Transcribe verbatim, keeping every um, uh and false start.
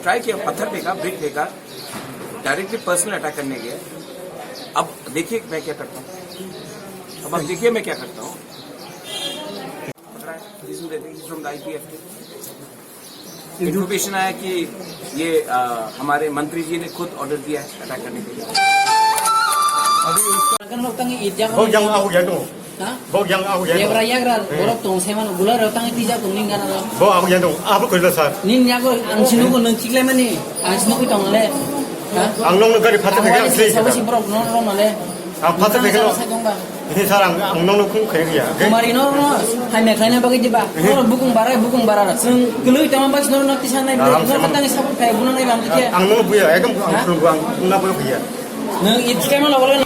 ट्राई किया, पत्थर फेंका, ब्रिक फेंका, डायरेक्टली पर्सनल अटैक करने गए। अब देखिए मैं क्या करता हूँ, अब आप देखिए मैं क्या करता हूँ। पकड़ा है, this is the, this is from the I P F T। Information आया कि ये, अ, हमारे मंत्री जी ने खुद ऑर्डर दिया है अटैक करने के लिए। Kan rok tang i jago. Bo yang aku ya tu. Ha? Bo yang aku ya tu. Yagra yagra, eh, borok tong sai mano, gula rok tang tija tong ning gana lo. Bo aku ya tu. Apa kau lah sir? Nin yago ang sinu ko nang kiklai mani, ang sinu ko tong le. Ha? Ang nong nong gari phatak. Ang kaya wali sih sabo kita. Si borok nong nong le. Ang phatak. Nang dikhe lo. Sa sai tong ba. Ini sir ang, ang nong nong kung kaya ya. Kumari nong nong, hai me khlai na bagwi diba. Eh. Nong bukung bara, bukung bara. Sung kului tama bas nong nong tisa nai. Ah, ang nong sama. Tang sabuk kai buno nai bang tike. Ang nong buya, ekdom ang. Ha? Nong buya, nong buya. Nang itkema lo bole.